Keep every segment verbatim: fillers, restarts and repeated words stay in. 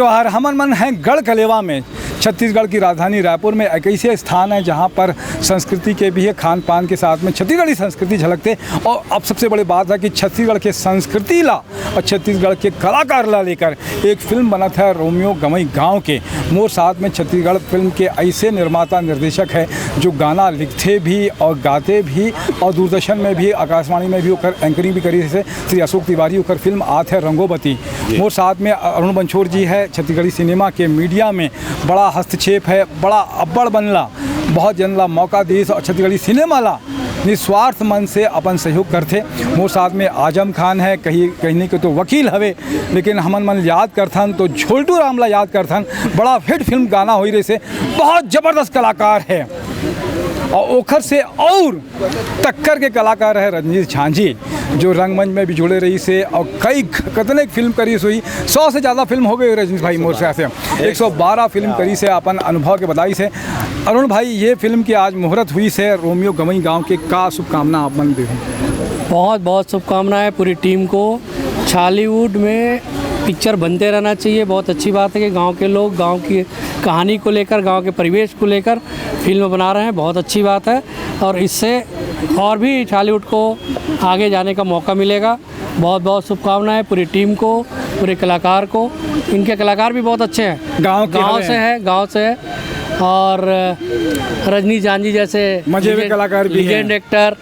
जोहार, हमन मन हैं गढ़ कलेवा में, छत्तीसगढ़ की राजधानी रायपुर में। एक ऐसे स्थान है जहाँ पर संस्कृति के भी है, खान पान के साथ में छत्तीसगढ़ी संस्कृति झलकते। और अब सबसे बड़ी बात है कि छत्तीसगढ़ के संस्कृति ला और छत्तीसगढ़ के कलाकार ला लेकर एक फिल्म बनत है रोमियो गंवई गांव के। मोर साथ में छत्तीसगढ़ फिल्म के ऐसे निर्माता निर्देशक है जो गाना लिखते भी और गाते भी, और दूरदर्शन में भी, आकाशवाणी में भी ओकर एंकरिंग भी करिस हे श्री अशोक तिवारी। ओकर फिल्म आत है रंगोबती। मोर साथ में अरुण बंछोर जी है, छत्तीसगढ़ी सिनेमा के मीडिया में बड़ा हस्तक्षेप है, बड़ा अब्बड़ बनला, बहुत जन ला मौका दिस और छत्तीसगढ़ी सिनेमा ला निस्वार्थ मन से अपन सहयोग करथे। मोर साथ में आजम खान है, कहीं कहीं के तो वकील हवे, लेकिन हमन मन याद करथन तो झोलटू राम ला याद करथन। बड़ा हिट फिल्म गाना होई रहिसे, बहुत जबरदस्त कलाकार है। और ओखर से और टक्कर के कलाकार है रजनीश झांझी, जो रंगमंच में भी जुड़े रहिसे और कई कतने फिल्म करिस होही, सौ से ज़्यादा फिल्म हो गए रजनीश भाई मोर से। एक सौ बारह फिल्म करिस हे, अपन अनुभव के बताइस हे। अरुण भाई, ये फिल्म की आज मुहूर्त होइस हे रोमियो गंवई गांव के, का शुभकामना आप मन देहू? बहुत बहुत शुभकामनाएं पूरी टीम को। छालीवुड में पिक्चर बनते रहना चाहिए। बहुत अच्छी बात है कि गांव के लोग गांव की कहानी को लेकर, गांव के परिवेश को लेकर फिल्म बना रहे हैं, बहुत अच्छी बात है। और इससे और भी छालीवुड को आगे जाने का मौका मिलेगा। बहुत बहुत शुभकामनाएं पूरी टीम को, पूरे कलाकार को। इनके कलाकार भी बहुत अच्छे हैं, गांव के गांव हवे से हैं। हैं, गांव से हैं। और रजनीश झांझी जैसे मजे में लीजेंड- कलाकार भी हैं। लीजेंड एक्टर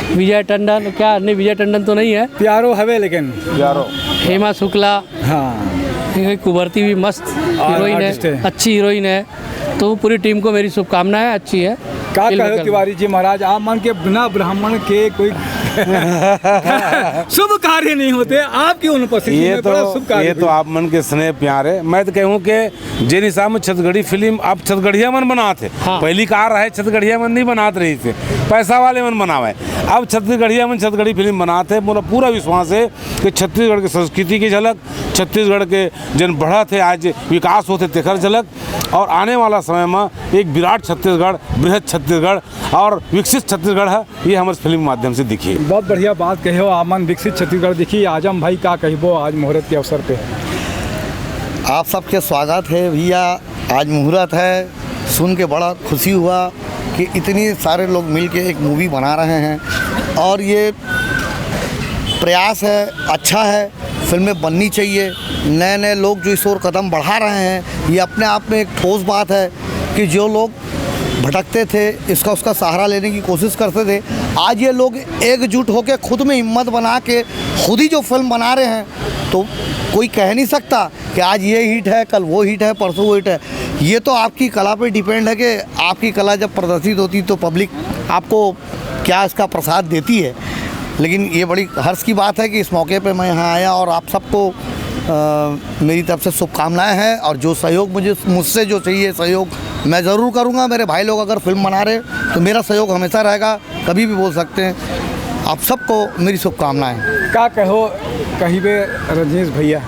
विजय टंडन, क्या नहीं, विजय टंडन तो नहीं है, प्यारो हवे लेकिन यारो हेमा शुक्ला, हाँ। एक उभरती हुई मस्त हीरोइन आर्टिस्ट है, है। अच्छी हीरोइन है। तो पूरी टीम को मेरी शुभकामनाएं, अच्छी है। का फिल्म कहो करना। तिवारी जी महाराज, आप मन के बिना ब्राह्मण के कोई शुभ कार्य नहीं होते। आपकी अनुपस्थिति ये में बड़ा तो शुभ कार्य ये तो हुई। आप मन के स्नेह प्यार है। मैं तो कहूँ कि जेन हिसाब में छत्तीसगढ़ी फिल्म अब छत्तीसगढ़िया मन बनात है। हाँ। पहली कार है छत्तीसगढ़िया मन नहीं बनात रहिस हे, पैसा वाले मन बनावे। अब छत्तीसगढ़िया मन छत्तीसगढ़ी फिल्म बनात है। मोला पूरा विश्वास है कि छत्तीसगढ़ के संस्कृति की झलक, छत्तीसगढ़ के जेन बढ़त है, आज विकास होत हे, तेकर झलक, और आने वाला समय में एक विराट छत्तीसगढ़, बृहद छत्तीसगढ़ और विकसित छत्तीसगढ़ है, ये हमर फिल्म के माध्यम से दिखी। बहुत बढ़िया बात कहे हो आप मन, विकसित छत्तीसगढ़ दिखी। आजम भाई, का कहबो आज मुहूर्त के अवसर पे? आप सबके स्वागत है भैया। आज मुहूर्त है, सुन के बड़ा खुशी हुआ कि इतने सारे लोग मिल के एक मूवी बना रहे हैं और ये प्रयास है, अच्छा है। फिल्में बननी चाहिए। नए नए लोग जो इस ओर कदम बढ़ा रहे हैं, ये अपने आप में एक ठोस बात है कि जो लोग भटकते थे, इसका उसका सहारा लेने की कोशिश करते थे, आज ये लोग एकजुट होकर खुद में हिम्मत बना के खुद ही जो फिल्म बना रहे हैं, तो कोई कह नहीं सकता कि आज ये हिट है, कल वो हिट है, परसों वो हिट है। ये तो आपकी कला पे डिपेंड है कि आपकी कला जब प्रदर्शित होती तो पब्लिक आपको क्या इसका प्रसाद देती है। लेकिन ये बड़ी हर्ष की बात है कि इस मौके पे मैं यहाँ आया और आप सबको अ, मेरी तरफ से शुभकामनाएं हैं और जो सहयोग मुझे, मुझसे जो चाहिए सहयोग, मैं ज़रूर करूँगा। मेरे भाई लोग अगर फिल्म बना रहे तो मेरा सहयोग हमेशा रहेगा, कभी भी बोल सकते हैं। आप सबको मेरी शुभकामनाएं। का कहो कहिबे रजनीश भैया?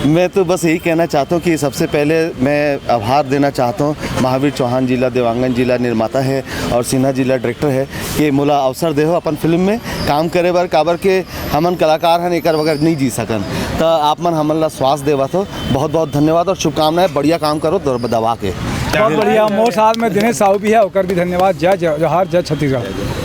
मैं तो बस यही कहना चाहता हूँ कि सबसे पहले मैं आभार देना चाहता हूँ महावीर चौहान जी ला, देवांगन जी ला निर्माता है और सिन्हा जी ला डायरेक्टर है, कि मोला अवसर देहो अपन फिल्म में काम करे बर, काबर के हमन कलाकार हन, एकर बगैर नहीं जी सकन। त आप मन हमन ला श्वास देवत हो, बहुत बहुत धन्यवाद और शुभकामनाएं। बढ़िया काम करो दर-, दबा के। बहुत बढ़िया। मोर साथ में दिनेश साहू भी है, ओकर भी धन्यवाद। जय जय जोहार, जय छत्तीसगढ़।